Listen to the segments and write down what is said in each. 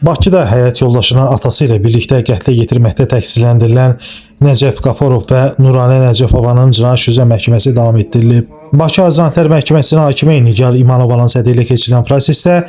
Bakıda həyat yoldaşını atası ilə birlikdə qətlə yetirməkdə təqsirləndirilən Nəcəf Qafarov və Nuranə Nəcəfovanın cinayət işi üzrə məhkəməsi davam etdirilib. Bakı Ağır Cinayətlər Məhkəməsinin hakimi Nigar İmanovanın sədri ilə keçirilən prosesdə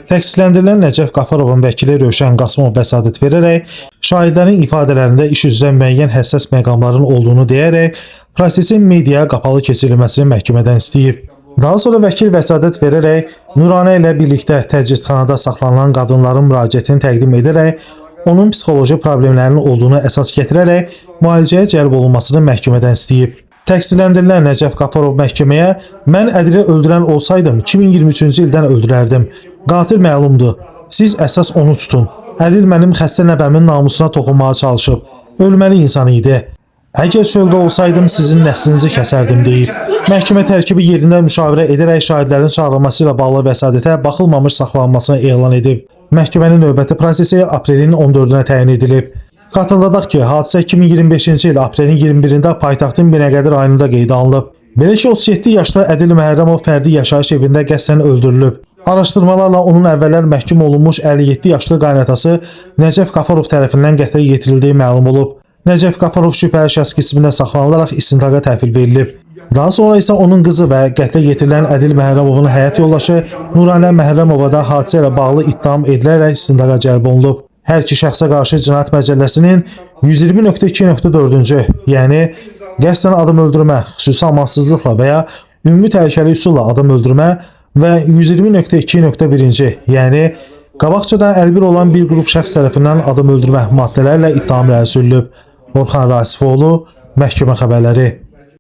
təqsirləndirilən Nəcəf Qafarovun vəkili Rövşən Qasımov vəsadət verərək şahidlərin ifadələrində iş üzrə müəyyən həssas məqamların olduğunu deyərək prosesin mediaya qapalı keçirilməsini məhkəmədən istəyib. Daha sonra vəkil vəsadət verərək Nuranə ilə birlikdə təcridxanada saxlanılan qadınların müraciətini təqdim edərək onun psixoloji problemlərinin olduğunu əsas gətirərək müalicəyə cəlb olunmasını məhkəmədən istəyib. Təqsirləndirilən Nəcəf Qafarov məhkəməyə "Mən Ədili öldürən olsaydım 2023-cü ildən öldürərdim. Qatil məlumdur. Siz əsas onu tutun. Ədil mənim xəstə nəvəmin namusuna toxunmağa çalışıb. Ölməli insan idi. Əgər çöldə olsaydım sizin nəslinizi kəsərdim" deyib. Məhkəmə tərkibi yerində müşavirə edərək şahidlərin çağırılması ilə bağlı vəsadətə baxılmamış saxlanılmasını elan edib. Məhkəmənin növbəti prosesi aprelin 14-nə təyin edilib. Xatırladaq ki, hadisə 2025-ci il aprelin 21-də paytaxtın Binəqədi rayonunda qeydə alınıb. Belə ki, 37 yaşlı Ədil Məhərrəmov fərdi yaşayış evində qəsdən öldürülüb. Araşdırmalarla onun əvvəllər məhkum olunmuş 57 yaşlı qaynatası Nəcəf Qafarov tərəfindən qətlə yetirildiyi məlum olub. Nəcəf Qafarov şübhəli şəxs qismində saxlanılaraq istintaqa təhvil verilib. Daha sonra isə onun qızı və qətlə yetirilən Ədil Məhərrəmovun həyat yoldaşı Nuranə Məhərrəmova da hadisə ilə bağlı ittiham edilərək istintaqa cəlb olunub. Hər iki şəxsə qarşı Cinayət Məcəlləsinin 120.2.4-cü, yəni qəsdən adam öldürmə, xüsusi amansızlıqla və ya ümumi təhlükəli üsulla adam öldürmə və 120.2.1-ci, yəni qabaqcadan əlbir olan bir qrup şəxs tərəfindən adam öldürmə maddələrlə ittiham irəli sürülüb. Orxan Rasifoğlu, Məhkəmə xəbərləri.